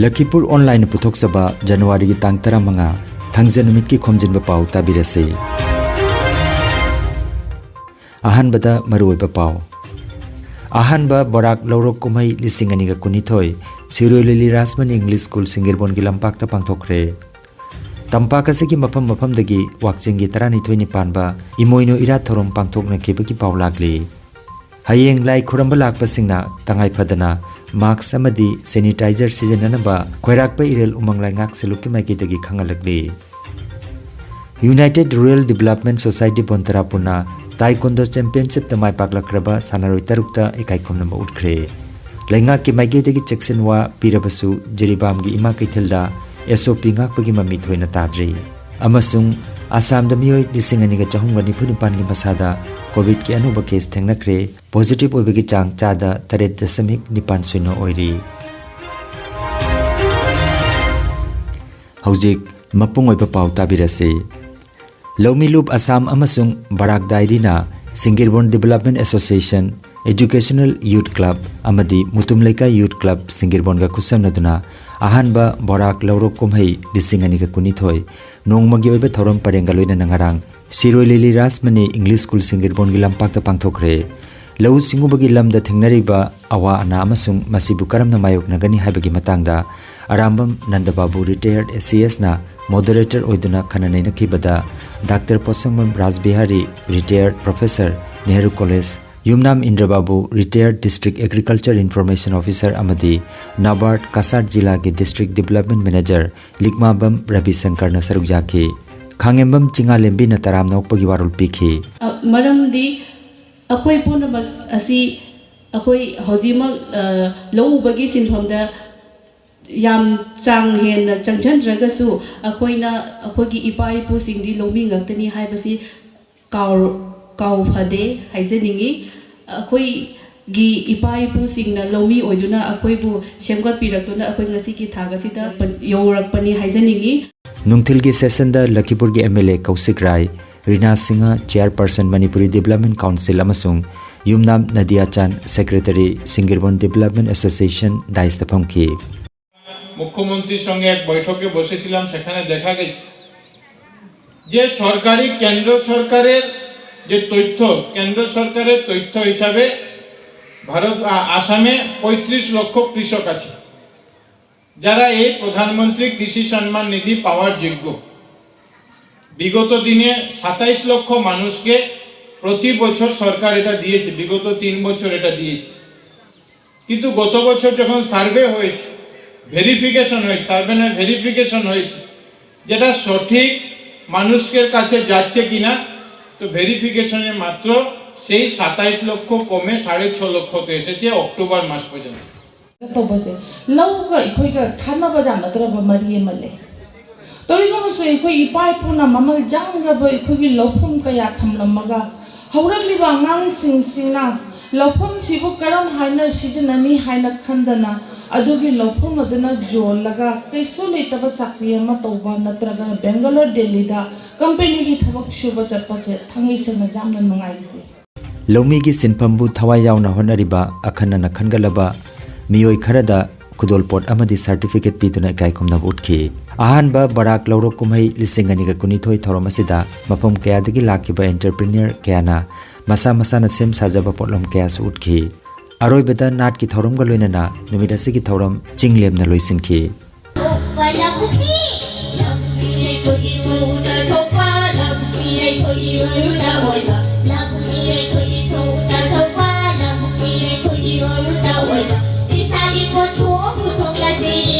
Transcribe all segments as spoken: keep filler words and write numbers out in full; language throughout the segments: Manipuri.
ꯂꯈꯤꯄꯨꯔ ꯑꯣꯟꯂꯥꯏꯟꯅ ꯄꯨꯊꯣꯛꯆꯕ ꯖꯅꯋꯥꯔꯤꯒꯤ ꯇꯥꯡ ꯇꯔꯥꯃꯉꯥ, ꯊꯥꯡꯖ ꯅꯨꯃꯤꯠꯀꯤ ꯈꯣꯝꯖꯤꯟꯕ ꯄꯥꯎ ꯇꯥꯕꯤꯔꯁꯤ꯫ ꯑꯍꯥꯟꯕꯗ ꯃꯔꯨꯑꯣꯏꯕ ꯄꯥꯎ꯫ ꯑꯍꯥꯟꯕ ꯕꯣꯔꯥꯛ ꯂꯧꯔꯣꯛ ꯀꯨꯝꯍꯩ ꯂꯤꯁꯤꯡ ꯑꯅꯤꯒ ꯀꯨꯟꯅꯤꯊꯣꯏ ꯁꯤꯔꯣꯏ ꯂꯤꯂꯤ ꯔꯥꯖꯃꯅꯤ ꯏꯪꯂꯤꯁ ꯁ꯭ꯀꯨꯜ ꯁꯤꯡꯒꯤꯔꯕꯣꯟꯒꯤ ꯂꯝꯄꯥꯛꯇ ꯄꯥꯡꯊꯣꯛꯈ꯭ꯔꯦ꯫ ꯇꯝꯄꯥꯛ ꯑꯁꯤꯒꯤ ꯃꯐꯝ ꯃꯐꯝꯗꯒꯤ ꯋꯥꯛꯆꯤꯡꯒꯤ ꯇꯔꯥꯅꯤꯊꯣꯏꯅꯤ ꯄꯥꯟꯕ ꯏꯃꯣꯏꯅꯨ ꯏꯔꯥꯠ ꯊꯧꯔꯝ ꯄꯥꯡꯊꯣꯛꯅꯈꯤꯕꯒꯤ ꯄꯥꯎ ꯂꯥꯛꯂꯤ꯫ ꯍꯌꯦꯡ ꯂꯥꯏ ꯈꯨꯔꯝꯕ ꯂꯥꯛꯄꯁꯤꯡꯅ ꯇꯉꯥꯏ ꯐꯗꯅ ꯃꯥꯛꯁ ꯑꯃꯗꯤ ꯁꯦꯅꯤꯇꯥꯏꯖꯔ ꯁꯤꯖꯤꯟꯅꯅꯕ ꯈ꯭ꯋꯥꯏꯔꯥꯛꯄ ꯏꯔꯦꯜ ꯎꯃꯪ ꯂꯩꯉꯥꯛ ꯁꯦꯂꯨꯛꯀꯤ ꯃꯥꯏꯀꯩꯗꯒꯤ ꯈꯪꯍꯜꯂꯛꯂꯤ꯫ ꯌꯨꯅꯥꯏꯇꯦꯗ ꯔꯨꯔꯦꯜ ꯗꯤꯕꯦꯂꯞꯃꯦꯟ ꯁꯣꯁꯥꯏꯇꯤ ꯕꯣꯟꯇꯔꯥꯄꯨꯔꯅ ꯇꯥꯏꯀꯣꯟꯗꯣ ꯆꯦꯝꯄꯤꯌꯟꯁꯤꯞꯇ ꯃꯥꯏ ꯄꯥꯛꯂꯛꯈ꯭ꯔꯕ ꯁꯥꯟꯅꯔꯣꯏ ꯇꯔꯨꯛꯇ ꯏꯀꯥꯏ ꯈꯨꯝꯅꯕ ꯎꯠꯈ꯭ꯔꯦ꯫ ꯂꯩꯉꯥꯛꯀꯤ ꯃꯥꯏꯀꯩꯗꯒꯤ ꯆꯦꯛꯁꯤꯟꯋꯥ ꯄꯤꯔꯕꯁꯨ ꯖꯤꯔꯤꯕꯥꯝꯒꯤ ꯏꯃꯥ ꯀꯩꯊꯦꯜꯗ ꯑꯦꯁ ꯑꯣ ꯄꯤ ꯉꯥꯛꯄꯒꯤ ꯃꯃꯤ ꯊꯣꯏꯅ ꯇꯥꯗ꯭ꯔꯤ꯫ ꯑꯃꯁꯨꯡ ꯑꯁꯥꯝꯗ ꯃꯤꯑꯣꯏ ꯂꯤꯁꯤꯡ ꯑꯅꯤꯒ ꯆꯍꯨꯝꯒ ꯅꯤꯐꯨ ꯅꯤꯄꯥꯟꯒꯤ ꯃꯁꯥꯗ ꯀꯣꯚꯤꯗꯀꯤ ꯑꯅꯧꯕ ꯀꯦꯁ ꯊꯦꯡꯅꯈ꯭ꯔꯦ꯫ ꯄꯣꯖꯤꯇꯤꯚ ꯑꯣꯏꯕꯒꯤ ꯆꯥꯡ ꯆꯥꯗ ꯇꯔꯦꯠ ꯗꯁꯃꯤꯛ ꯅꯤꯄꯥꯟ ꯁꯤꯅꯣ ꯑꯣꯏꯔꯤ꯫ ꯍꯧꯖꯤꯛ ꯃꯄꯨꯡ ꯑꯣꯏꯕ ꯄꯥꯎ ꯇꯥꯕꯤꯔꯁꯤ꯫ ꯂꯧꯃꯤ ꯂꯨꯞ ꯑꯁꯥꯝ ꯑꯃꯁꯨꯡ ꯕꯔꯥꯛ ꯗꯥꯏꯔꯤꯅ ꯁꯤꯡꯒꯤꯔꯕꯣꯟ development association, educational youth club ꯑꯃꯗꯤ ꯃꯨꯇꯨꯝ ꯂꯩꯀꯥꯏ ꯌꯨꯊ ꯀ꯭ꯂꯕ ꯁꯤꯡꯒꯤꯔꯕꯣꯟꯒ ꯈꯨꯠꯁꯝꯅꯗꯨꯅ ꯑꯍꯥꯟꯕ ꯕꯣꯔꯥꯛ ꯂꯧꯔꯣꯛ ꯀꯨꯝꯍꯩ ꯂꯤꯁꯤꯡ ꯑꯅꯤꯒ ꯀꯨꯟꯅꯤꯊꯣꯏ ꯅꯣꯡꯃꯒꯤ ꯑꯣꯏꯕ ꯊꯧꯔꯝ ꯄꯔꯦꯡꯒ ꯂꯣꯏꯅꯅ ꯉꯔꯥꯡ ꯁꯤꯔꯣꯏ ꯂꯤꯂꯤ ꯔꯥꯖꯃꯅꯤ ꯏꯪꯂꯤꯁ ꯁ꯭ꯀꯨꯜ ꯁꯤꯡꯒꯤꯔꯕꯣꯟꯒꯤ ꯂꯝꯄꯥꯛꯇ ꯄꯥꯡꯊꯣꯛꯈ꯭ꯔꯦ꯫ ꯂꯧꯎ ꯁꯤꯡꯎꯕꯒꯤ ꯂꯝꯗ ꯊꯦꯡꯅꯔꯤꯕ ꯑꯋꯥ ꯑꯅꯥ ꯑꯃꯁꯨꯡ ꯃꯁꯤꯕꯨ ꯀꯔꯝꯅ ꯃꯥꯌꯣꯛꯅꯒꯅꯤ ꯍꯥꯏꯕꯒꯤ ꯃꯇꯥꯡꯗ ꯑꯔꯥꯝꯕꯝ ꯅꯟꯗꯕꯥꯕꯨ, ꯔꯤꯇꯥꯌꯔꯗ ꯁꯤ ꯑꯦꯁꯅ ꯃꯣꯗꯔꯦꯇꯔ ꯑꯣꯏꯗꯨꯅ ꯈꯟꯅ ꯅꯩꯅꯈꯤꯕꯗ, ꯗꯥꯛꯇꯔ ꯄꯣꯠꯁꯪꯕꯝ ꯔꯥꯖꯕꯤꯍꯥꯔꯤ, ꯔꯤꯇꯥꯌꯔꯗ ꯄ꯭ꯔꯣꯐꯦꯁꯔ, ꯅꯦꯍꯔꯨ ꯀꯣꯂꯦꯖ, ꯌꯨꯝꯅꯥꯝ ꯏꯟꯗ꯭ꯔꯕꯥꯕꯨ, ꯔꯤꯇꯥꯌꯔꯗ ꯗꯤꯁꯇ꯭ꯔꯤꯛ ꯑꯦꯒ꯭ꯔꯤꯀꯜꯆꯔ ꯏꯟꯐꯣꯔꯃꯦꯁꯟ ꯑꯣꯐꯤꯁꯔ ꯑꯃꯗꯤ ꯅꯥꯕꯥꯔꯗ ꯀꯁꯥꯔ ꯖꯤꯂꯥꯒꯤ ꯗꯤꯁꯇ꯭ꯔꯤꯛ ꯗꯤꯕꯦꯂꯞꯃꯦꯟ ꯃꯦꯅꯦꯖꯔ ꯂꯤꯛꯃꯥꯕꯝ ꯔꯕꯤ ꯁꯪꯀꯔꯅ ꯁꯔꯨꯛ ꯌꯥꯈꯤ꯫ ꯈꯥꯡꯉꯦꯝꯕꯝ ꯆꯤꯡꯉꯥꯂꯦꯝꯕꯤꯅ ꯇꯔꯥꯝꯅ ꯑꯣꯛꯄꯒꯤ ꯋꯥꯔꯣꯜ ꯄꯤꯈꯤ꯫ ꯑ, ꯃꯔꯝꯗꯤ ꯑꯩꯈꯣꯏ ꯄꯨꯝꯅꯃꯛ ꯑꯁꯤ ꯑꯩꯈꯣꯏ ꯍꯧꯖꯤꯛꯃꯛ, ꯑ, ꯂꯧ ꯎꯕꯒꯤ ꯁꯤꯟꯐꯝꯗ ꯌꯥꯝ ꯆꯥꯡ ꯍꯦꯟꯅ ꯆꯪꯁꯤꯟꯗ꯭ꯔꯒꯁꯨ, ꯑꯩꯈꯣꯏꯅ, ꯑꯩꯈꯣꯏꯒꯤ ꯏꯄꯥ ꯏꯄꯨꯁꯤꯡꯗꯤ ꯂꯧꯃꯤ ꯉꯥꯛꯇꯅꯤ ꯍꯥꯏꯕꯁꯤ ꯀꯥꯎ-, ꯀꯥꯎ ꯐꯗꯦ ꯍꯥꯏꯖꯅꯤꯡꯉꯤ꯫ ꯑꯩꯈꯣꯏꯒꯤ ꯏꯄꯥ ꯏꯄꯨꯁꯤꯡꯅ ꯂꯧꯃꯤ ꯑꯣꯏꯗꯨꯅ ꯑꯩꯈꯣꯏꯕꯨ ꯁꯦꯝꯒꯠꯄꯤꯔꯛꯇꯨꯅ ꯑꯩꯈꯣꯏ ꯉꯁꯤꯒꯤ ꯊꯥꯛ ꯑꯁꯤꯗ ꯄ-, ꯌꯧꯔꯛꯄꯅꯤ ꯍꯥꯏꯖꯅꯤꯡꯉꯤ꯫ ꯅꯨꯡꯊꯤꯜꯒꯤ ꯁꯦꯁꯟꯗ ꯂꯈꯤꯄꯨꯔꯒꯤ M L A Kaushik Rai, Rina Singh, chairperson Manipuri development council ꯑꯃꯁꯨꯡ ꯌꯨꯝꯅꯥꯝ ꯅꯗꯤꯌꯥ ꯆꯥꯟ, ꯁꯦꯀ꯭ꯔꯦꯇꯔꯤ ꯁꯤꯡꯒꯤꯔꯕꯣꯟ ꯗꯤꯕꯦꯂꯞꯃꯦꯟ ꯑꯦꯁꯣꯁꯤꯌꯦꯁꯟ, ꯗꯥꯏꯁꯇ ꯐꯝꯈꯤ꯫ মুখ্যমন্ত্রীর সঙ্গে এক বৈঠকে বসেছিলাম, সেখানে দেখা গেছে যে সরকারি, কেন্দ্র সরকারের যে তথ্য, কেন্দ্র সরকারের তথ্য হিসাবে ভারত, আ-, আসামে পঁয়ত্রিশ লক্ষ কৃষক আছে, যারা এই প্রধানমন্ত্রী কৃষি সম্মান নিধি পাওয়ার যোগ্য। বিগত দিনে সাতাইশ লক্ষ মানুষকে প্রতি বছর সরকার এটা দিয়েছে, বিগত তিন বছর এটা দিয়েছে। কিন্তু গত বছর যখন সার্ভে হয়েছে, ভেরিফিকেশন হয়েছে, সার্ভে নয়, ভেরিফিকেশন হয়েছে, যেটা সঠিক মানুষের কাছে যাচ্ছে কিনা, তো ভেরিফিকেশনে মাত্র সেই সাতাইশ লক্ষ কমে সাড়ে ছ লক্ষতে এসেছে অক্টোবর মাস পর্যন্ত। ꯇꯧꯕꯁꯦ ꯂꯧꯒ ꯑꯩꯈꯣꯏꯒ ꯊꯥꯅꯕ ꯌꯥꯅꯗ꯭ꯔꯕ ꯃꯔꯤ ꯑꯃ ꯂꯩ꯫ ꯇꯧꯔꯤꯒꯨꯝꯕꯁꯦ ꯑꯩꯈꯣꯏ ꯏꯄꯥ ꯏꯄꯨꯅ ꯃꯃꯜ ꯌꯥꯝꯈ꯭ꯔꯕ ꯑꯩꯈꯣꯏꯒꯤ ꯂꯧꯐꯝ ꯀꯌꯥ ꯊꯝꯂꯝꯃꯒ ꯍꯧꯔꯛꯂꯤꯕ ꯑꯉꯥꯡꯁꯤꯡꯁꯤꯅ ꯂꯧꯐꯝꯁꯤꯕꯨ ꯀꯔꯝ ꯍꯥꯏꯅ ꯁꯤꯖꯤꯟꯅꯅꯤ ꯍꯥꯏꯅ ꯈꯟꯗꯅ ꯑꯗꯨꯒꯤ ꯂꯧꯐꯝ ꯑꯗꯨꯅ ꯌꯣꯜꯂꯒ ꯀꯩꯁꯨ ꯂꯩꯇꯕ ꯆꯥꯀ꯭ꯔꯤ ꯑꯃ ꯇꯧꯕ ꯅꯠꯇ꯭ꯔꯒ ꯕꯦꯡꯒꯂꯣꯔ, ꯗꯦꯜꯂꯤꯗ ꯀꯝꯄꯦꯅꯤꯒꯤ ꯊꯕꯛ ꯁꯨꯕ ꯆꯠꯄꯁꯦ ꯊꯥꯡꯉꯩ ꯁꯦꯡꯅ ꯌꯥꯝꯅ ꯅꯨꯡꯉꯥꯏꯖꯗꯦ꯫ ꯂꯧꯃꯤꯒꯤ ꯁꯤꯟꯐꯝꯕꯨ ꯊꯋꯥꯏ ꯌꯥꯎꯅ ꯍꯣꯠꯅꯔꯤꯕ ꯑꯈꯟꯅꯅ ꯈꯟꯒꯠꯂꯕ ꯃꯤꯑꯣꯏ ꯈꯔꯗ ꯈꯨꯗꯣꯜꯄꯣꯠ ꯑꯃꯗꯤ ꯁꯔꯇꯤꯐꯤꯀꯦꯠ ꯄꯤꯗꯨꯅ ꯏꯀꯥꯏꯈꯨꯝꯅꯕ ꯎꯠꯈꯤ꯫ ꯑꯍꯥꯟꯕ ꯕꯔꯥꯛ ꯂꯧꯔꯣꯛ ꯀꯨꯝꯍꯩ ꯂꯤꯁꯤꯡ ꯑꯅꯤꯒ ꯀꯨꯟꯅꯤꯊꯣꯏ ꯊꯧꯔꯝ ꯑꯁꯤꯗ ꯃꯐꯝ ꯀꯌꯥꯗꯒꯤ ꯂꯥꯛꯈꯤꯕ ꯑꯦꯟꯇꯔꯄ꯭ꯔꯤꯅꯔ ꯀꯌꯥꯅ ꯃꯁꯥ ꯃꯁꯥꯅ ꯁꯦꯝ ꯁꯥꯖꯕ ꯄꯣꯠꯂꯝ ꯀꯌꯥꯁꯨ ꯎꯠꯈꯤ꯫ ꯑꯔꯣꯏꯕꯗ ꯅꯥꯠꯀꯤ ꯊꯧꯔꯝꯒ ꯂꯣꯏꯅꯅ ꯅꯨꯃꯤꯠ ꯑꯁꯤꯒꯤ ꯊꯧꯔꯝ ꯆꯤꯡ ꯂꯦꯝꯅ ꯂꯣꯏꯁꯤꯟꯈꯤ꯫ ꯊꯣꯛꯄ ꯂꯧꯕꯨꯛꯅꯤ꯫ ꯂꯧꯕꯨꯛꯅꯤ ꯑꯩꯈꯣꯏꯒꯤ ꯃꯧꯗ ꯊꯣꯛꯄ, ꯂꯧꯕꯨꯛꯅꯤ ꯑꯩꯈꯣꯏꯒꯤ ꯃꯔꯨꯗ ꯑꯣꯏꯕ, ꯂꯧꯕꯨꯛꯅꯤ ꯑꯩꯈꯣꯏꯒꯤ ꯊꯣꯡꯗ ꯊꯣꯛꯄ, ꯂꯧꯕꯨꯛꯅꯤ ꯑꯩꯈꯣꯏꯒꯤ ꯃꯔꯨꯗ ꯑꯣꯏꯕ꯫ ꯐꯤꯁꯥꯒꯤ ꯄꯣꯠꯊꯣꯛ ꯄꯨꯊꯣꯛꯂꯁꯤ,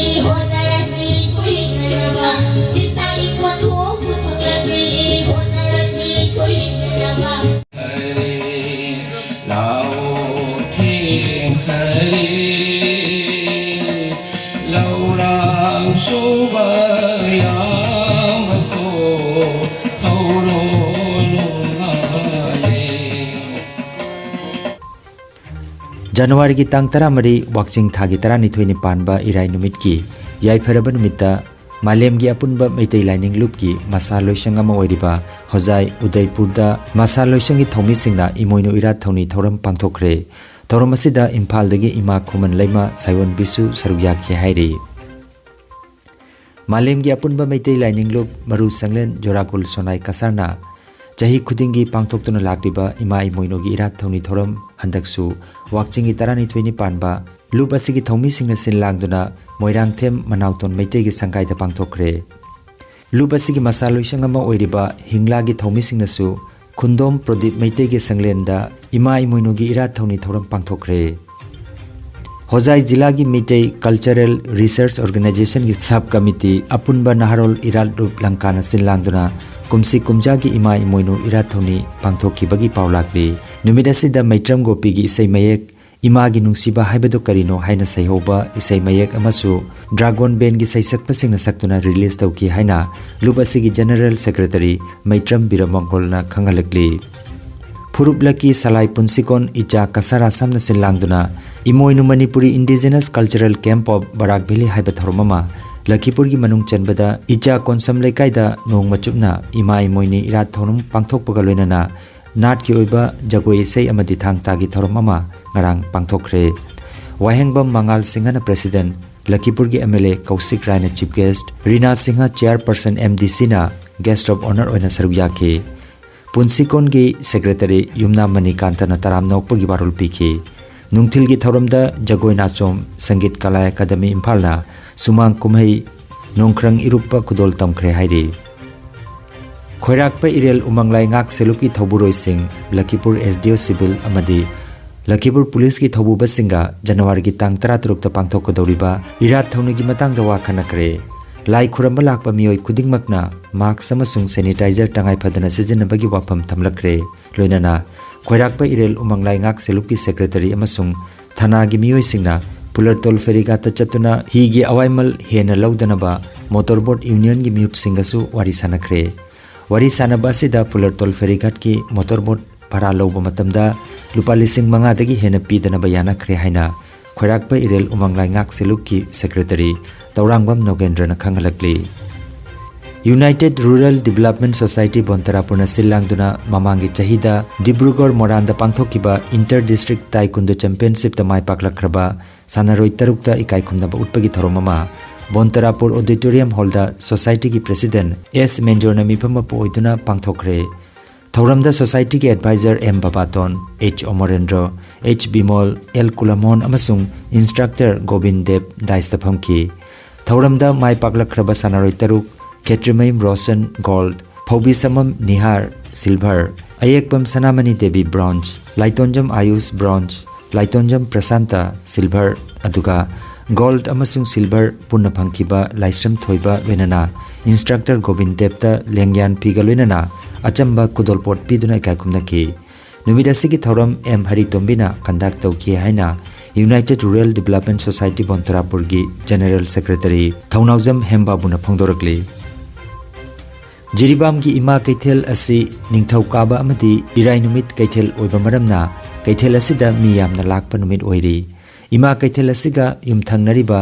ꯍꯣꯠꯅꯔꯁꯤ ꯈꯨꯍꯤꯡꯅꯅꯕ꯫ ꯐꯤꯁꯥꯒꯤ ꯄꯣꯠꯊꯣꯛ ꯄꯨꯊꯣꯛꯂꯁꯤ, ꯍꯣꯠꯅꯔꯁꯤ ꯈꯨꯍꯤꯡꯅꯅꯕ꯫ ꯍꯔꯦ, ꯂꯥꯛꯑꯣ ꯊꯦꯡꯈꯔꯦ꯫ ꯂꯧꯔꯥꯡ ꯁꯨꯕ ꯌꯥꯝꯕꯀꯣ, ꯍꯧꯔꯣ ꯅꯣꯡꯉꯥꯜꯂꯦ꯫ ꯖꯅꯋꯥꯔꯤꯒꯤ ꯇꯥꯡ ꯇꯔꯥꯃꯔꯤ, ꯋꯥꯛꯆꯤꯡ ꯊꯥꯒꯤ ꯇꯔꯥꯅꯤꯊꯣꯏꯅꯤ ꯄꯥꯟꯕ ꯏꯔꯥꯏ ꯅꯨꯃꯤꯠꯀꯤ ꯌꯥꯏꯐꯔꯕ ꯅꯨꯃꯤꯠꯇ ꯃꯥꯂꯦꯝꯒꯤ ꯑꯄꯨꯟꯕ ꯃꯩꯇꯩ ꯂꯥꯏꯅꯤꯡ ꯂꯨꯞꯀꯤ ꯃꯁꯥ ꯂꯣꯏꯁꯪ ꯑꯃ ꯑꯣꯏꯔꯤꯕ ꯍꯣꯖꯥꯏ ꯎꯗꯩꯄꯨꯔꯗ ꯃꯁꯥ ꯂꯣꯏꯁꯪꯒꯤ ꯊꯧꯃꯤꯁꯤꯡꯅ ꯏꯃꯣꯏꯅꯨ ꯏꯔꯥꯠ ꯊꯧꯅꯤ ꯊꯧꯔꯝ ꯄꯥꯡꯊꯣꯛꯈ꯭ꯔꯦ꯫ ꯊꯧꯔꯝ ꯑꯁꯤꯗ ꯏꯝꯐꯥꯜꯗꯒꯤ ꯏꯃꯥ ꯈꯨꯃꯟ ꯂꯩꯃ ꯁꯥꯏꯑꯣꯟꯕꯤꯁꯨ ꯁꯔꯨꯛ ꯌꯥꯈꯤ ꯍꯥꯏꯔꯤ꯫ ꯃꯥꯂꯦꯝꯒꯤ ꯑꯄꯨꯟꯕ ꯃꯩꯇꯩ ꯂꯥꯏꯅꯤꯡ ꯂꯨꯞ ꯃꯔꯨ ꯁꯪꯂꯦꯟ ꯖꯣꯔꯥꯀꯨꯜ ꯁꯣꯅꯥꯏ ꯀꯁꯥꯔꯅ ꯆꯍꯤ ꯈꯨꯗꯤꯡꯒꯤ ꯄꯥꯡꯊꯣꯛꯇꯨꯅ ꯂꯥꯛꯂꯤꯕ ꯏꯃꯥ ꯏꯃꯣꯏꯅꯨꯒꯤ ꯏꯔꯥꯠ ꯊꯧꯅꯤ ꯊꯧꯔꯝ ꯍꯟꯗꯛꯁꯨ ꯋꯥꯛꯆꯤꯡꯒꯤ ꯇꯔꯥꯅꯤꯊꯣꯏꯅꯤ ꯄꯥꯟꯕ ꯂꯨꯞ ꯑꯁꯤꯒꯤ ꯊꯧꯃꯤꯁꯤꯡꯅ ꯁꯤꯟ ꯂꯥꯡꯗꯨꯅ ꯃꯣꯏꯔꯥꯡꯊꯦꯝ ꯃꯅꯥꯎꯇꯣꯟ ꯃꯩꯇꯩꯒꯤ ꯁꯪꯒꯥꯏꯗ ꯄꯥꯡꯊꯣꯛꯈ꯭ꯔꯦ꯫ ꯂꯨꯞ ꯑꯁꯤꯒꯤ ꯃꯁꯥ ꯂꯣꯏꯁꯪ ꯑꯃ ꯑꯣꯏꯔꯤꯕ ꯍꯤꯡꯂꯥꯒꯤ ꯊꯧꯃꯤꯁꯤꯡꯅꯁꯨ ꯈꯨꯟꯗꯣꯝ ꯄ꯭ꯔꯗꯤꯞ ꯃꯩꯇꯩꯒꯤ ꯁꯪꯂꯦꯟꯗ ꯏꯃꯥ ꯏꯃꯣꯏꯅꯨꯒꯤ ꯏꯔꯥꯠ ꯊꯧꯅꯤ ꯊꯧꯔꯝ ꯄꯥꯡꯊꯣꯛꯈ꯭ꯔꯦ꯫ ꯍꯣꯖꯥꯏ ꯖꯤꯂꯥꯒꯤ ꯃꯤꯇꯩ ꯀꯜꯆꯔꯦꯜ ꯔꯤꯁꯔꯁ ꯑꯣꯔꯒꯅꯥꯏꯖꯦꯁꯟꯒꯤ ꯁꯕ ꯀꯃꯤꯇꯤ ꯑꯄꯨꯟꯕ ꯅꯍꯥꯔꯣꯜ ꯏꯔꯥꯠ ꯂꯨꯞ ꯂꯪꯀꯥꯅ ꯁꯤꯟ ꯂꯥꯡꯗꯨꯅ ꯀꯨꯝꯁꯤ ꯀꯨꯝꯖꯥꯒꯤ ꯏꯃꯥ ꯏꯃꯣꯏꯅꯨ ꯏꯔꯥꯠ ꯊꯧꯅꯤ ꯄꯥꯡꯊꯣꯛꯈꯤꯕꯒꯤ ꯄꯥꯎ ꯂꯥꯛꯂꯤ꯫ ꯅꯨꯃꯤꯠ ꯑꯁꯤꯗ ꯃꯩꯇ꯭ꯔꯝ ꯒꯣꯄꯤꯒꯤ ꯏꯁꯩ ꯃꯌꯦꯛ, ꯏꯃꯥꯒꯤ ꯅꯨꯡꯁꯤꯕ ꯍꯥꯏꯕꯗꯨ ꯀꯔꯤꯅꯣ ꯍꯥꯏꯅ ꯁꯩꯍꯧꯕ ꯏꯁꯩ ꯃꯌꯦꯛ ꯑꯃꯁꯨ ꯗ꯭ꯔꯥꯒꯣꯟ ꯕꯦꯟꯒꯤ ꯁꯩꯁꯛꯄꯁꯤꯡꯅ ꯁꯛꯇꯨꯅ ꯔꯤꯂꯤꯖ ꯇꯧꯈꯤ ꯍꯥꯏꯅ ꯂꯨꯞ ꯑꯁꯤꯒꯤ ꯖꯦꯅꯔꯦꯜ ꯁꯦꯀ꯭ꯔꯦꯇꯔꯤ ꯃꯩꯇ꯭ꯔꯝ ꯕꯤꯔꯃꯪꯒꯣꯜꯅ ꯈꯪꯍꯜꯂꯛꯂꯤ꯫ ꯐꯨꯔꯨꯞ ꯂꯛꯀꯤ ꯁꯂꯥꯏ ꯄꯨꯟꯁꯤꯀꯣꯟ ꯏꯆꯥ ꯀꯁꯥꯔ ꯑꯁꯥꯝꯅ ꯁꯤꯟ ꯂꯥꯡꯗꯨꯅ ꯏꯃꯣꯏꯅꯨ Manipuri indigenous cultural camp of Barak valley ꯍꯥꯏꯕ ꯊꯧꯔꯝ ꯑꯃ ꯂꯛꯈꯤꯄꯨꯔꯒꯤ ꯃꯅꯨꯡ ꯆꯟꯕꯗ ꯏꯆꯥ ꯀꯣꯟꯁꯝ ꯂꯩꯀꯥꯏꯗ ꯅꯣꯡꯃ ꯆꯨꯞꯅ ꯏꯃꯥ ꯏꯃꯣꯏꯅꯨ ꯏꯔꯥꯠ ꯊꯧꯔꯝ ꯄꯥꯡꯊꯣꯛꯄꯒ ꯂꯣꯏꯅꯅ ꯅꯥꯠꯀꯤ ꯑꯣꯏꯕ ꯖꯒꯣꯏ ꯏꯁꯩ ꯑꯃꯗꯤ ꯊꯥꯡ ꯇꯥꯒꯤ ꯊꯧꯔꯝ ꯑꯃ ꯉꯔꯥꯡ ꯄꯥꯡꯊꯣꯛꯈ꯭ꯔꯦ꯫ ꯋꯥꯍꯦꯡꯕꯝ ꯃꯉꯥꯜ ꯁꯤꯡꯍꯅ ꯄ꯭ꯔꯦꯁꯤꯗꯦꯟꯠ, ꯂꯛꯈꯤꯄꯨꯔꯒꯤ ꯑꯦꯝ ꯑꯦꯜ ꯑꯦ ꯀꯧꯁꯤꯛ ꯔꯥꯏꯅ chief guest, Rina Singh chairperson M D ꯁꯤꯅ ꯒꯦꯁ꯭ꯠ ꯑꯣꯐ ꯑꯣꯅꯔ ꯑꯣꯏꯅ ꯁꯔꯨꯛ ꯌꯥꯈꯤ꯫ ꯄꯨꯟꯁꯤꯀꯣꯟꯒꯤ ꯁꯦꯀ꯭ꯔꯦꯇꯔꯤ ꯌꯨꯝꯅꯥꯝ ꯃꯅꯤꯀꯥꯟꯇꯅ ꯇꯔꯥꯝꯅ ꯑꯣꯛꯄꯒꯤ ꯋꯥꯔꯣꯜ ꯄꯤꯈꯤ꯫ ꯅꯨꯡꯊꯤꯜꯒꯤ ꯊꯧꯔꯝꯗ ꯖꯒꯣꯏ ꯅꯥꯆꯣꯝ ꯁꯪꯒꯤꯠ ꯀꯂꯥ ꯑꯦꯀꯥꯗꯃꯤ ꯏꯝꯐꯥꯜꯅ ꯁꯨꯃꯥꯡ ꯀꯨꯝꯍꯩ ꯅꯣꯡꯈ꯭ꯔꯪ ꯏꯔꯨꯞꯄ ꯈꯨꯗꯣꯜ ꯇꯝꯈ꯭ꯔꯦ ꯍꯥꯏꯔꯤ꯫ ꯈꯣꯏꯔꯥꯛꯄ ꯏꯔꯦꯜ ꯎꯃꯪ ꯂꯥꯏꯉꯥꯛ ꯁꯦꯂꯨꯞꯀꯤ ꯊꯧꯕꯨꯔꯣꯏꯁꯤꯡ, ꯂꯛꯈꯤꯄꯨꯔ ꯑꯦꯁ ꯗꯤ ꯑꯣ ꯁꯤꯚꯤꯜ ꯑꯃꯗꯤ ꯂꯛꯈꯤꯄꯨꯔ ꯄꯨꯂꯤꯁꯀꯤ ꯊꯧꯕꯨꯕꯁꯤꯡꯒ ꯖꯅꯋꯥꯔꯤꯒꯤ ꯇꯥꯡ ꯇꯔꯥꯇꯔꯨꯛꯇ ꯄꯥꯡꯊꯣꯛꯀꯗꯧꯔꯤꯕ ꯏꯔꯥꯠ ꯊꯧꯅꯤꯒꯤ ꯃꯇꯥꯡꯗ ꯋꯥ ꯈꯟꯅꯈ꯭ꯔꯦ꯫ ꯂꯥꯏ ꯈꯨꯔꯝꯕ ꯂꯥꯛꯄ ꯃꯤꯑꯣꯏ ꯈꯨꯗꯤꯡꯃꯛꯅ ꯃꯥꯛꯁ ꯑꯃꯁꯨꯡ ꯁꯦꯅꯤꯇꯥꯏꯖꯔ ꯇꯉꯥꯏ ꯐꯗꯅ ꯁꯤꯖꯤꯟꯅꯕꯒꯤ ꯋꯥꯐꯝ ꯊꯝꯂꯛꯈ꯭ꯔꯦ꯫ ꯂꯣꯏꯅꯅ ꯈꯣꯏꯔꯥꯛꯄ ꯏꯔꯦꯜ ꯎꯃꯪ ꯂꯥꯏꯉꯥꯛ ꯁꯦꯂꯨꯞꯀꯤ ꯁꯦꯀ꯭ꯔꯦꯇꯔꯤ ꯑꯃꯁꯨꯡ ꯊꯅꯥꯒꯤ ꯃꯤꯑꯣꯏꯁꯤꯡꯅ ꯐꯨꯂꯔꯇꯣꯜ ꯐꯦꯔꯤꯒꯥꯠꯇ ꯆꯠꯇꯨꯅ ꯍꯤꯒꯤ ꯑꯋꯥꯏꯃꯜ ꯍꯦꯟꯅ ꯂꯧꯗꯅꯕ ꯃꯣꯇꯣꯔ ꯕꯣꯠ ꯌꯨꯅꯤꯌꯟꯒꯤ ꯃꯤꯍꯨꯠꯁꯤꯡꯒꯁꯨ ꯋꯥꯔꯤ ꯁꯥꯟꯅꯈ꯭ꯔꯦ꯫ ꯋꯥꯔꯤ ꯁꯥꯟꯅꯕ ꯑꯁꯤꯗ ꯐꯨꯂꯔꯇꯣꯜ ꯐꯦꯔꯤꯒꯥꯠꯀꯤ ꯃꯣꯇꯣꯔ ꯕꯣꯠ ꯚꯔꯥ ꯂꯧꯕ ꯃꯇꯝꯗ ꯂꯨꯄꯥ ꯂꯤꯁꯤꯡ ꯃꯉꯥꯗꯒꯤ ꯍꯦꯟꯅ ꯄꯤꯗꯅꯕ ꯌꯥꯅꯈ꯭ꯔꯦ ꯍꯥꯏꯅ ꯈꯣꯏꯔꯥꯛꯄ ꯏꯔꯦꯜ ꯎꯃꯪ ꯂꯥꯏꯉꯥꯛ ꯁꯦꯂꯨꯞꯀꯤ ꯁꯦꯀ꯭ꯔꯦꯇꯔꯤ ꯇꯧꯔꯥꯡꯕꯝ ꯅꯣꯒꯦꯟꯗ꯭ꯔꯅ ꯈꯪꯍꯜꯂꯛꯂꯤ꯫ ꯌꯨꯅꯥꯏꯇꯦꯗ ꯔꯨꯔꯦꯜ ꯗꯤꯕꯦꯂꯞꯃꯦꯟꯠ ꯁꯣꯁꯥꯏꯇꯤ ꯕꯣꯟꯇꯔꯥꯄꯨꯔꯅ ꯁꯤꯜ ꯂꯥꯡꯗꯨꯅ ꯃꯃꯥꯡꯒꯤ ꯆꯍꯤꯗ ꯗꯤꯕ꯭ꯔꯨꯒꯔ ꯃꯣꯔꯥꯟꯗ ꯄꯥꯡꯊꯣꯛꯈꯤꯕ ꯏꯟꯇꯔ ꯗꯤꯁꯇ꯭ꯔꯤꯛ ꯇꯥꯏꯀꯨꯟꯗꯣ ꯆꯦꯝꯄꯤꯌꯟꯁꯤꯞꯇ ꯃꯥꯏ ꯄꯥꯛꯂꯛꯈ꯭ꯔꯕ ꯁꯥꯟꯅꯔꯣꯏ ꯇꯔꯨꯛꯇ ꯏꯀꯥꯏ ꯈꯨꯝꯅꯕ ꯎꯠꯄꯒꯤ ꯊꯧꯔꯝ ꯑꯃ ꯕꯣꯟꯇꯔꯥꯄꯨꯔ ꯑꯣꯗꯤꯇꯣꯔꯤꯌꯝ ꯍꯣꯜꯗ ꯁꯣꯁꯥꯏꯇꯤꯒꯤ ꯄ꯭ꯔꯦꯁꯤꯗꯦꯟꯠ ꯑꯦꯁ ꯃꯦꯟꯖꯣꯔꯅ ꯃꯤꯐꯝ ꯑꯃ ꯑꯣꯏꯗꯨꯅ ꯄꯥꯡꯊꯣꯛꯈ꯭ꯔꯦ꯫ ꯊꯧꯔꯝꯗ ꯁꯣꯁꯥꯏꯇꯤꯒꯤ adviser M Babaton, H Amarendro, H Bimol, L Kulamon ꯑꯃꯁꯨꯡ ꯏꯟꯁꯇ꯭ꯔꯛꯇꯔ ꯒꯣꯕꯤꯟ ꯗꯦꯕ ꯗꯥꯏꯁꯇ ꯐꯝꯈꯤ꯫ ꯊꯧꯔꯝꯗ ꯃꯥꯏ ꯄꯥꯛꯂꯛꯈ꯭ꯔꯕ ꯁꯥꯟꯅꯔꯣꯏ ꯇꯔꯨꯛ, Khetrimayum Roshan, gold, Phoubisambam Nihar, silver, Ayekpam Sanamani Devi, bronze, Laitonjam Ayush, bronze, Laitonjam Prashant, silver, ꯑꯗꯨꯒ ꯒꯣꯜꯗ ꯑꯃꯁꯨꯡ ꯁꯤꯜꯚꯔ ꯄꯨꯟꯅ ꯐꯪꯈꯤꯕ ꯂꯥꯏꯁ꯭ꯔꯝ ꯊꯣꯏꯕ ꯂꯣꯏꯅꯅ ꯏꯟꯁꯇ꯭ꯔꯛꯇꯔ ꯒꯣꯕꯤꯟ ꯗꯦꯕꯇ ꯂꯦꯡꯌꯥꯟ ꯐꯤꯒ ꯂꯣꯏꯅꯅ ꯑꯆꯝꯕ ꯈꯨꯗꯣꯜꯄꯣꯠ ꯄꯤꯗꯨꯅ ꯏꯀꯥꯏ ꯈꯨꯝꯅꯈꯤ꯫ ꯅꯨꯃꯤꯠ ꯑꯁꯤꯒꯤ ꯊꯧꯔꯝ ꯑꯦꯝ ꯍꯔꯤꯇꯣꯝꯕꯤꯅ ꯀꯟꯗꯛ ꯇꯧꯈꯤ ꯍꯥꯏꯅ ꯌꯨꯅꯥꯏꯇꯦꯗ ꯔꯨꯔꯦꯜ ꯗꯤꯕꯂꯞꯃꯦꯟ ꯁꯣꯁꯥꯏꯇꯤ ꯕꯣꯟꯇꯔꯥꯄꯨꯔꯒꯤ ꯖꯦꯅꯦꯔꯦꯜ ꯁꯦꯀ꯭ꯔꯦꯇꯔꯤ ꯊꯧꯅꯥꯎꯖꯝ ꯍꯦꯝꯕꯥꯕꯨꯅ ꯐꯣꯡꯗꯣꯔꯛꯂꯤ꯫ ꯖꯤꯔꯤꯕꯥꯝꯒꯤ ꯏꯃꯥ ꯀꯩꯊꯦꯜ ꯑꯁꯤ ꯅꯤꯡꯊꯧꯀꯥꯕ ꯑꯃꯗꯤ ꯏꯔꯥꯏ ꯅꯨꯃꯤꯠ ꯀꯩꯊꯦꯜ ꯑꯣꯏꯕ ꯃꯔꯝꯅ ꯀꯩꯊꯦꯜ ꯑꯁꯤꯗ ꯃꯤ ꯌꯥꯝꯅ ꯂꯥꯛꯄ ꯅꯨꯃꯤꯠ ꯑꯣꯏꯔꯤ꯫ ꯏꯃꯥ ꯀꯩꯊꯦꯜ ꯑꯁꯤꯒ ꯌꯨꯝꯊꯪꯅꯔꯤꯕ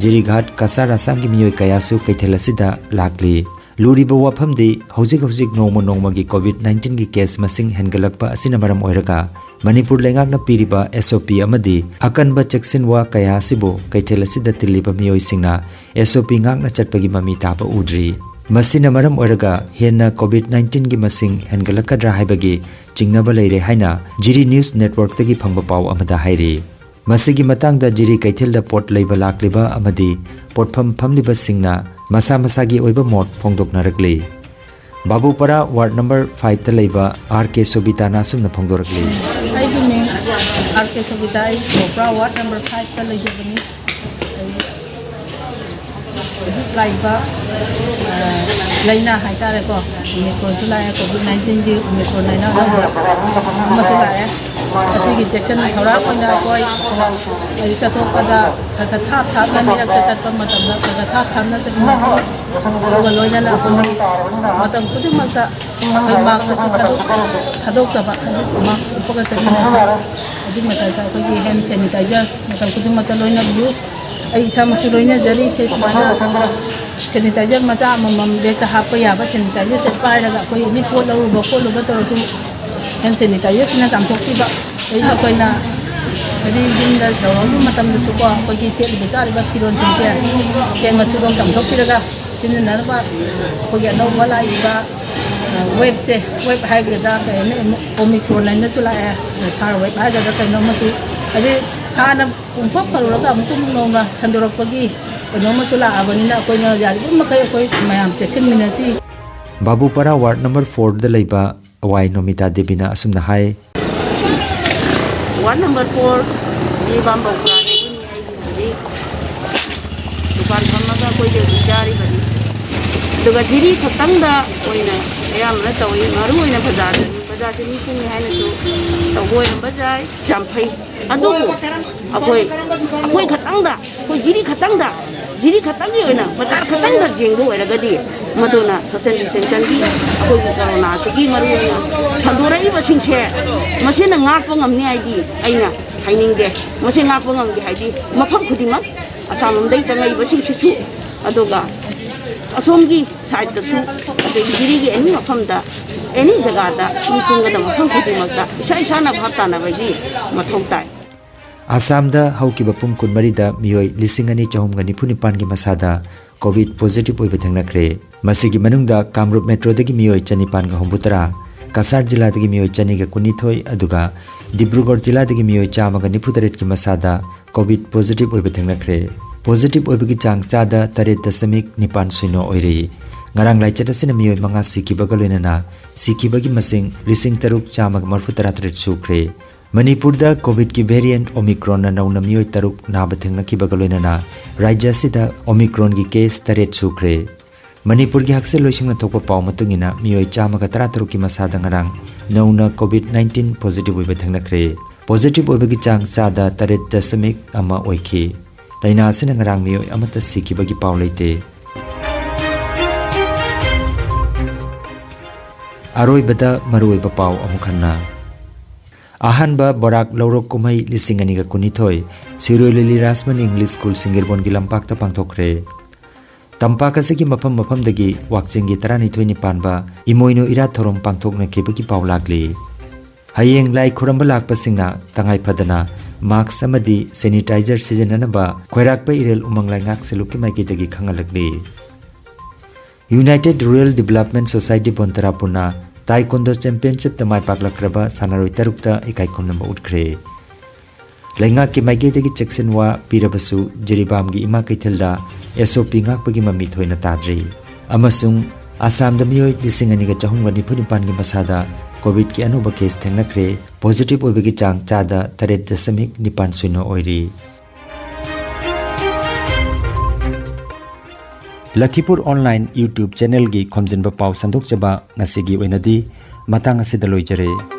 ꯖꯤꯔꯤꯘꯥꯠ ꯀꯁꯥꯔ ꯑꯁꯥꯝꯒꯤ ꯃꯤꯑꯣꯏ ꯀꯌꯥꯁꯨ ꯀꯩꯊꯦꯜ ꯑꯁꯤꯗ ꯂꯥꯛꯂꯤ꯫ ꯂꯨꯔꯤꯕ ꯋꯥꯐꯝꯗꯤ ꯍꯧꯖꯤꯛ ꯍꯧꯖꯤꯛ ꯅꯣꯡꯃ ꯅꯣꯡꯃꯒꯤ ꯀꯣꯚꯤꯗ ꯅꯥꯏꯟꯇꯤꯟꯒꯤ ꯀꯦꯁ ꯃꯁꯤꯡ ꯍꯦꯟꯒꯠꯂꯛꯄ ꯑꯁꯤꯅ ꯃꯔꯝ ꯑꯣꯏꯔꯒ ꯃꯅꯤꯄꯨꯔ ꯂꯩꯉꯥꯛꯅ ꯄꯤꯔꯤꯕ ꯑꯦꯁ ꯑꯣ ꯄꯤ ꯑꯃꯗꯤ ꯑꯀꯟꯕ ꯆꯦꯛꯁꯤꯟꯋꯥ ꯀꯌꯥ ꯑꯁꯤꯕꯨ ꯀꯩꯊꯦꯜ ꯑꯁꯤꯗ ꯇꯤꯜꯂꯤꯕ ꯃꯤꯑꯣꯏꯁꯤꯡꯅ ꯑꯦꯁ ꯑꯣ ꯄꯤ ꯉꯥꯛꯅ ꯆꯠꯄꯒꯤ ꯃꯃꯤ ꯇꯥꯕ ꯎꯗ꯭ꯔꯤ꯫ ꯃꯁꯤꯅ ꯃꯔꯝ ꯑꯣꯏꯔꯒ ꯍꯦꯟꯅ ꯀꯣꯚꯤꯗ ꯅꯥꯏꯟꯇꯤꯟꯒꯤ ꯃꯁꯤꯡ ꯍꯦꯟꯒꯠꯂꯛꯀꯗ꯭ꯔꯥ ꯍꯥꯏꯕꯒꯤ ꯆꯤꯡꯅꯕ ꯂꯩꯔꯦ ꯍꯥꯏꯅ ꯖꯤꯔꯤ ꯅ꯭ꯌꯨꯁ ꯅꯦꯠꯋꯔꯛꯇꯒꯤ ꯐꯪꯕ ꯄꯥꯎ ꯑꯃꯗ ꯍꯥꯏꯔꯤ꯫ ꯃꯁꯤꯒꯤ ꯃꯇꯥꯡꯗ ꯖꯤꯔꯤ ꯀꯩꯊꯦꯜꯗ ꯄꯣꯠ ꯂꯩꯕ ꯂꯥꯛꯂꯤꯕ ꯑꯃꯗꯤ ꯄꯣꯠꯐꯝ ꯐꯝꯂꯤꯕꯁꯤꯡꯅ ꯃꯁꯥ ꯃꯁꯥꯒꯤ ꯑꯣꯏꯕ ꯃꯣꯠ ꯐꯣꯡꯗꯣꯛꯅꯔꯛꯂꯤ꯫ ꯕꯥꯕꯨꯄꯥꯔꯥ ꯋꯥꯔꯗ ꯅꯝꯕꯔ ꯐꯥꯏꯚꯇ ꯂꯩꯕ ꯑꯥꯔ ꯀꯦ ꯁꯣꯕꯤꯇꯥꯅ ꯑꯁꯨꯝꯅ ꯐꯣꯡꯗꯣꯔꯛꯂꯤ꯫ ꯑꯩꯒꯤ ꯃꯤꯡ ꯑꯥꯔ ꯀꯦ ꯁꯣꯕꯤꯇꯥ, ꯑꯩ ꯕꯥꯕꯨꯄꯥꯔꯥ ꯋꯥꯔꯗ ꯅꯝꯕꯔ ꯐꯥꯏꯚꯇ ꯂꯩꯖꯕꯅꯤ꯫ ꯑꯩ ꯍꯧꯖꯤꯛ ꯂꯥꯛꯏꯕ, ꯑ, ꯂꯥꯏꯅꯥ ꯍꯥꯏꯇꯥꯔꯦꯀꯣ, ꯑꯣꯃꯤꯀ꯭ꯔꯣꯟꯁꯨ ꯂꯥꯛꯑꯦ, ꯀꯣꯚꯤꯗ ꯅꯥꯏꯟꯇꯤꯟꯒꯤ ꯑꯣꯃꯤꯀ꯭ꯔꯣꯟ ꯂꯥꯏꯅꯥ ꯑꯃꯁꯨ ꯂꯥꯛꯑꯦ꯫ ꯑꯁꯤꯒꯤ ꯆꯦꯛꯁꯤꯟ ꯊꯧꯔꯥꯡ ꯑꯣꯏꯅ ꯑꯩꯈꯣꯏ ꯍꯥꯏꯗꯤ ꯆꯠꯊꯣꯛꯄꯗ ꯈꯔ ꯈꯔ ꯊꯥꯞ ꯊꯥꯞꯅ ꯃꯤꯔꯛꯇ ꯆꯠꯄ ꯃꯇꯝꯗ ꯈꯔ ꯈꯔ ꯊꯥꯞ ꯊꯥꯞꯅ ꯆꯠꯃꯤꯟꯅꯁꯤ꯫ ꯑꯗꯨꯒ ꯂꯣꯏꯅꯅ ꯑꯩꯈꯣꯏ ꯃꯇꯝ ꯈꯨꯗꯤꯡꯃꯛꯇ ꯑꯩꯈꯣꯏ ꯃꯥꯛꯁ ꯑꯁꯤ ꯊꯥꯗꯣꯛ-, ꯊꯥꯗꯣꯛꯇꯕ, ꯍꯥꯏꯗꯤ ꯃꯥꯛꯁ ꯎꯞꯄꯒ ꯆꯠꯃꯤꯟꯅꯁꯤ꯫ ꯑꯗꯨꯒꯤ ꯃꯊꯛꯇ ꯑꯩꯈꯣꯏꯒꯤ ꯍꯦꯟ ꯁꯦꯅꯤꯇꯥꯏꯖꯔ ꯃꯇꯝ ꯈꯨꯗꯤꯡꯃꯛꯇ ꯂꯣꯏꯅꯕꯤꯌꯨ꯫ ꯑꯩ ꯏꯁꯥꯃꯛꯁꯨ ꯂꯣꯏꯅꯖꯔꯤ꯫ ꯁꯦ ꯁꯨꯃꯥꯏꯅ ꯁꯦꯅꯤꯇꯥꯏꯖꯔ ꯃꯆꯥ ꯑꯃꯃꯝ ꯕꯦꯒꯇ ꯍꯥꯞꯄ ꯌꯥꯕ ꯁꯦꯅꯤꯇꯥꯏꯖꯔꯁꯦ ꯄꯥꯏꯔꯒ ꯑꯩꯈꯣꯏ ꯑꯦꯅꯤ ꯄꯣꯠ ꯂꯧꯔꯨꯕ ꯈꯣꯠꯂꯨꯕ ꯇꯧꯔꯁꯨ ꯍꯦꯟ ꯁꯦꯅꯤꯇꯥꯏꯖꯔꯁꯤꯅ ꯆꯥꯝꯊꯣꯛꯄꯤꯕ꯫ ꯑꯗꯩ ꯑꯩꯈꯣꯏꯅ ꯍꯥꯏꯗꯤ ꯌꯨꯝꯗ ꯌꯧꯔꯛꯄ ꯃꯇꯝꯗꯁꯨꯀꯣ, ꯑꯩꯈꯣꯏꯒꯤ ꯁꯦꯠꯂꯤꯕ ꯆꯥꯔꯤꯕ ꯐꯤꯔꯣꯜꯁꯤꯡꯁꯦ ꯁꯦꯡꯅ ꯁꯨꯗꯣꯛ ꯆꯥꯝꯊꯣꯛꯄꯤꯔꯒ ꯁꯤꯖꯤꯟꯅꯅꯕ ꯑꯩꯈꯣꯏꯒꯤ ꯑꯅꯧꯕ ꯂꯥꯛꯏꯕ, ꯑ, ꯋꯦꯕꯁꯦ, ꯋꯦꯕ ꯍꯥꯏꯒꯗ꯭ꯔꯥ, ꯀꯩ ꯍꯥꯏꯅꯤ, ꯑꯣꯃꯤꯀ꯭ꯔꯣꯟ ꯍꯥꯏꯅꯁꯨ ꯂꯥꯛꯑꯦ, ꯊꯥꯔ ꯋꯦꯕ ꯍꯥꯏꯒꯗ꯭ꯔꯥ, ꯀꯩꯅꯣ ꯑꯃꯁꯨ, ꯍꯥꯏꯗꯤ ꯍꯥꯟꯅ ꯄꯨꯡꯐ ꯐꯔꯨꯔꯒ ꯑꯃꯨꯛꯀ ꯑꯃꯨꯛ ꯅꯧꯅ ꯁꯟꯗꯣꯔꯛꯄꯒꯤ ꯀꯩꯅꯣ ꯑꯃꯁꯨ ꯂꯥꯛꯑꯕꯅꯤꯅ, ꯑꯩꯈꯣꯏꯅ ꯌꯥꯔꯤꯕ ꯃꯈꯩ ꯑꯩꯈꯣꯏ ꯃꯌꯥꯝ ꯆꯦꯛꯁꯤꯟꯃꯤꯟꯅꯁꯤ꯫ ꯕꯥꯕꯨꯄꯥꯔꯥ ꯋꯥꯔꯗ ꯅꯝꯕꯔ ꯐꯣꯔꯗ ꯂꯩꯕ ꯑꯋꯥꯏ ꯅꯣꯃꯤꯇꯥ ꯗꯦꯕꯤꯅ ꯑꯁꯨꯝꯅ ꯍꯥꯏ꯫ ꯋꯥꯔꯗ ꯅꯝꯕꯔ ꯐꯣꯔꯒꯤ ꯕꯥꯝꯕꯧ ꯄꯨꯔꯥꯗꯒꯤꯅꯤ ꯑꯩꯒꯤ ꯍꯧꯖꯤꯛ ꯗꯨꯀꯥꯟ ꯐꯝꯃꯒ ꯑꯩꯈꯣꯏꯁꯦ ꯍꯧꯖꯤꯛ ꯆꯥꯔꯤꯕꯅꯤ꯫ ꯑꯗꯨꯒ ꯖꯤꯔꯤ ꯈꯛꯇꯪꯗ ꯑꯣꯏꯅ ꯑꯌꯥꯝꯕꯅ ꯇꯧꯏ, ꯃꯔꯨ ꯑꯣꯏꯅ ꯕꯖꯥꯔꯗꯅꯤ꯫ ꯕꯖꯥꯔꯁꯦ ꯃꯤ ꯀꯨꯝꯃꯤ ꯍꯥꯏꯅꯁꯨ ꯇꯧꯕ ꯑꯣꯏꯔꯝꯕ ꯌꯥꯏ, ꯌꯥꯝ ꯐꯩ꯫ ꯑꯗꯨꯕꯨ ꯑꯩꯈꯣꯏ, ꯑꯩꯈꯣꯏ ꯈꯛꯇꯪꯗ, ꯑꯩꯈꯣꯏ ꯖꯤꯔꯤ ꯈꯛꯇꯪꯗ, ꯖꯤꯔꯤ ꯈꯛꯇꯪꯒꯤ ꯑꯣꯏꯅ, ꯕꯖꯥꯔ ꯈꯛꯇꯪꯗ ꯌꯦꯡꯕ ꯑꯣꯏꯔꯒꯗꯤ, ꯃꯗꯨꯅ ꯁꯣꯁꯦꯜ ꯗꯤꯁꯇꯦꯟꯁꯤꯡꯒꯤ, ꯑꯩꯈꯣꯏꯒꯤ ꯀꯣꯔꯣꯅꯥꯁꯤꯒꯤ ꯃꯔꯨ ꯑꯣꯏꯅ ꯁꯟꯗꯣꯔꯛꯏꯕꯁꯤꯡꯁꯦ ꯃꯁꯤꯅ ꯉꯥꯛꯄ ꯉꯝꯅꯤ ꯍꯥꯏꯗꯤ ꯑꯩꯅ ꯍꯥꯏꯅꯤꯡꯗꯦ꯫ ꯃꯁꯤ ꯉꯥꯛꯄ ꯉꯝꯒꯦ ꯍꯥꯏꯗꯤ ꯃꯐꯝ ꯈꯨꯗꯤꯡꯃꯛ ꯑꯁꯥꯝ ꯂꯣꯝꯗꯒꯤ ꯆꯪꯉꯛꯏꯕꯁꯤꯡꯁꯤꯁꯨ, ꯑꯗꯨꯒ ꯑꯁꯣꯝꯒꯤ ꯁꯥꯏꯠꯇꯁꯨ, ꯑꯗꯒꯤ ꯖꯤꯔꯤꯒꯤ ꯑꯦꯅꯤ ꯃꯐꯝꯗ, ꯑꯦꯅꯤ ꯖꯒꯥꯗ ꯃꯤ ꯄꯨꯟꯒꯗꯕ ꯃꯐꯝ ꯈꯨꯗꯤꯡꯃꯛꯇ ꯏꯁꯥ ꯏꯁꯥꯅ ꯚꯥꯞ ꯇꯥꯅꯕꯒꯤ ꯃꯊꯧ ꯇꯥꯏ꯫ ꯑꯁꯥꯝꯗ ꯍꯧꯈꯤꯕ ꯄꯨꯡ ꯀꯨꯟꯃꯔꯤꯗ ꯃꯤꯑꯣꯏ ꯂꯤꯁꯤꯡ ꯑꯅꯤ ꯆꯍꯨꯝꯒ ꯅꯤꯐꯨ ꯅꯤꯄꯥꯟꯒꯤ ꯃꯁꯥꯗ ꯀꯣꯚꯤꯗ ꯄꯣꯖꯤꯇꯤꯚ ꯑꯣꯏꯕ ꯊꯦꯡꯅꯈ꯭ꯔꯦ꯫ ꯃꯁꯤꯒꯤ ꯃꯅꯨꯡꯗ ꯀꯥꯃꯔꯨꯞ ꯃꯦꯇ꯭ꯔꯣꯗꯒꯤ ꯃꯤꯑꯣꯏ ꯆꯅꯤꯄꯥꯟꯒ ꯍꯨꯝꯐꯨꯇꯔꯥ, ꯀꯁꯥꯔ ꯖꯤꯂꯥꯗꯒꯤ ꯃꯤꯑꯣꯏ ꯆꯅꯤꯒ ꯀꯨꯟꯅꯤꯊꯣꯏ, ꯑꯗꯨꯒ ꯗꯤꯕ꯭ꯔꯨꯒꯔ ꯖꯤꯂꯥꯗꯒꯤ ꯃꯤꯑꯣꯏ ꯆꯥꯝꯃꯒ ꯅꯤꯐꯨ ꯇꯔꯦꯠꯀꯤ ꯃꯁꯥꯗ ꯀꯣꯚꯤꯗ ꯄꯣꯖꯤꯇꯤꯚ ꯑꯣꯏꯕ ꯊꯦꯡꯅꯈ꯭ꯔꯦ꯫ ꯄꯣꯖꯤꯇꯤꯚ ꯑꯣꯏꯕꯒꯤ ꯆꯥꯡ ꯆꯥꯗ ꯇꯔꯦꯠ ꯗꯁꯃꯤꯛ ꯅꯤꯄꯥꯟ ꯁꯤꯅꯣ ꯑꯣꯏꯔꯤ꯫ ꯉꯔꯥꯡ ꯂꯥꯏꯆꯠ ꯑꯁꯤꯅ ꯃꯤꯑꯣꯏ ꯃꯉꯥ ꯁꯤꯈꯤꯕꯒ ꯂꯣꯏꯅꯅ ꯁꯤꯈꯤꯕꯒꯤ ꯃꯁꯤꯡ ꯂꯤꯁꯤꯡ ꯇꯔꯨꯛ ꯆꯥꯝꯃꯒ ꯃꯔꯤꯐꯨ ꯇꯔꯥ ꯇꯔꯦꯠ ꯁꯨꯈ꯭ꯔꯦ꯫ ꯃꯅꯤꯄꯨꯔꯗ ꯀꯣꯚꯤꯗꯀꯤ ꯚꯦꯔꯤꯌꯦꯟꯠ ꯑꯣꯃꯤꯀ꯭ꯔꯣꯟꯅ ꯅꯧꯅ ꯃꯤꯑꯣꯏ ꯇꯔꯨꯛ ꯅꯥꯕ ꯊꯦꯡꯅꯈꯤꯕꯒ ꯂꯣꯏꯅꯅ ꯔꯥꯖ꯭ꯌ ꯑꯁꯤꯗ ꯑꯣꯃꯤꯀ꯭ꯔꯣꯟꯒꯤ ꯀꯦꯁ ꯇꯔꯦꯠ ꯁꯨꯈ꯭ꯔꯦ꯫ ꯃꯅꯤꯄꯨꯔꯒꯤ ꯍꯛꯁꯦꯜ ꯂꯣꯏꯁꯪꯅ ꯊꯣꯛꯄ ꯄꯥꯎ ꯃꯇꯨꯡ ꯏꯟꯅ ꯃꯤꯑꯣꯏ ꯆꯥꯝꯃꯒ ꯇꯔꯥꯇꯔꯨꯛꯀꯤ ꯃꯁꯥꯗ ꯉꯔꯥꯡ ꯅꯧꯅ ꯀꯣꯚꯤꯗ ꯅꯥꯏꯟꯇꯤꯟ ꯄꯣꯖꯤꯇꯤꯚ ꯑꯣꯏꯕ ꯊꯦꯡꯅꯈ꯭ꯔꯦ꯫ ꯄꯣꯖꯤꯇꯤꯚ ꯑꯣꯏꯕꯒꯤ ꯆꯥꯡ ꯆꯥꯗ ꯇꯔꯦꯠ ꯗꯁꯃꯤꯛ ꯑꯃ ꯑꯣꯏꯈꯤ꯫ ꯂꯥꯏꯅꯥ ꯑꯁꯤꯅ ꯉꯔꯥꯡ ꯃꯤꯑꯣꯏ ꯑꯃꯠꯇ ꯁꯤꯈꯤꯕꯒꯤ ꯄꯥꯎ ꯂꯩꯇꯦ꯫ ꯑꯔꯣꯏꯕꯗ ꯃꯔꯨꯑꯣꯏꯕ ꯄꯥꯎ ꯑꯃꯨꯛ ꯍꯟꯅ꯫ ꯑꯍꯥꯟꯕ ꯕꯣꯔꯥꯛ ꯂꯧꯔꯣꯛ ꯀꯨꯝꯍꯩ ꯂꯤꯁꯤꯡ ꯑꯅꯤꯒ ꯀꯨꯟꯅꯤꯊꯣꯏ ꯁꯤꯔꯣꯏ ꯂꯤꯂꯤ ꯔꯥꯖꯃꯅꯤ ꯏꯪꯂꯤꯁ ꯁ꯭ꯀꯨꯜ ꯁꯤꯡꯒꯤꯔꯕꯣꯟꯒꯤ ꯂꯝꯄꯥꯛꯇ ꯄꯥꯡꯊꯣꯛꯈ꯭ꯔꯦ꯫ ꯇꯝꯄꯥꯛ ꯑꯁꯤꯒꯤ ꯃꯐꯝ ꯃꯐꯝꯗꯒꯤ ꯋꯥꯛꯆꯤꯡꯒꯤ ꯇꯔꯥꯅꯤꯊꯣꯏꯅꯤ ꯄꯥꯟꯕ ꯏꯃꯣꯏꯅꯨ ꯏꯔꯥꯠ ꯊꯧꯔꯝ ꯄꯥꯡꯊꯣꯛꯅꯈꯤꯕꯒꯤ ꯄꯥꯎ ꯂꯥꯛꯂꯤ꯫ ꯍꯌꯦꯡ ꯂꯥꯏ ꯈꯨꯔꯝꯕ ꯂꯥꯛꯄꯁꯤꯡꯅ ꯇꯉꯥꯏ ꯐꯗꯅ ꯃꯥꯛꯁ ꯑꯃꯗꯤ ꯁꯦꯅꯤꯇꯥꯏꯖꯔ ꯁꯤꯖꯤꯟꯅꯅꯕ ꯈ꯭ꯋꯥꯏꯔꯥꯛꯄ ꯏꯔꯦꯜ ꯎꯃꯪ ꯂꯩꯉꯥꯛ ꯁꯦꯂꯨꯛꯀꯤ ꯃꯥꯏꯀꯩꯗꯒꯤ ꯈꯪꯍꯜꯂꯛꯂꯤ꯫ United Rural Development Society ꯕꯣꯟꯇꯔꯥꯄꯨꯔꯅ ꯇꯥꯏꯀꯣꯟꯗꯣ ꯆꯦꯝꯄꯤꯌꯟꯁꯤꯞꯇ ꯃꯥꯏ ꯄꯥꯛꯂꯛꯈ꯭ꯔꯕ ꯁꯥꯟꯅꯔꯣꯏ ꯇꯔꯨꯛꯇ ꯏꯀꯥꯏ ꯈꯨꯝꯅꯕ ꯎꯠꯈ꯭ꯔꯦ꯫ ꯂꯩꯉꯥꯛꯀꯤ ꯃꯥꯏꯀꯩꯗꯒꯤ ꯆꯦꯛꯁꯤꯟ ꯋꯥ ꯄꯤꯔꯕꯁꯨ ꯖꯤꯔꯤꯕꯥꯝꯒꯤ ꯏꯃꯥ ꯀꯩꯊꯦꯜꯗ ꯑꯦꯁ ꯑꯣ ꯄꯤ ꯉꯥꯛꯄꯒꯤ ꯃꯃꯤ ꯊꯣꯏꯅ ꯇꯥꯗ꯭ꯔꯤ꯫ ꯑꯃꯁꯨꯡ ꯑꯁꯥꯝꯗ ꯃꯤꯑꯣꯏ ꯂꯤꯁꯤꯡ ꯑꯅꯤꯒ ꯆꯍꯨꯝꯒ ꯅꯤꯐꯨ ꯅꯤꯄꯥꯟꯒꯤ ꯃꯁꯥꯗ ꯀꯣꯚꯤꯗꯀꯤ ꯑꯅꯧꯕ ꯀꯦꯁ ꯊꯦꯡꯅꯈ꯭ꯔꯦ꯫ ꯄꯣꯖꯤꯇꯤꯚ ꯑꯣꯏꯕꯒꯤ ꯆꯥꯡ ꯆꯥꯗ ꯇꯔꯦꯠ ꯗꯁꯃꯤꯛ ꯅꯤꯄꯥꯟ ꯁꯤꯅꯣ ꯑꯣꯏꯔꯤ꯫ ꯂꯈꯤꯄꯨꯔ ꯑꯣꯟꯂꯥꯏꯟ YouTube ꯆꯦꯅꯦꯜꯒꯤ ꯈꯣꯝꯖꯤꯟꯕ ꯄꯥꯎ ꯁꯟꯗꯣꯛꯆꯕ ꯉꯁꯤꯒꯤ ꯑꯣꯏꯅꯗꯤ ꯃꯇꯥꯡ ꯑꯁꯤꯗ ꯂꯣꯏꯖꯔꯦ꯫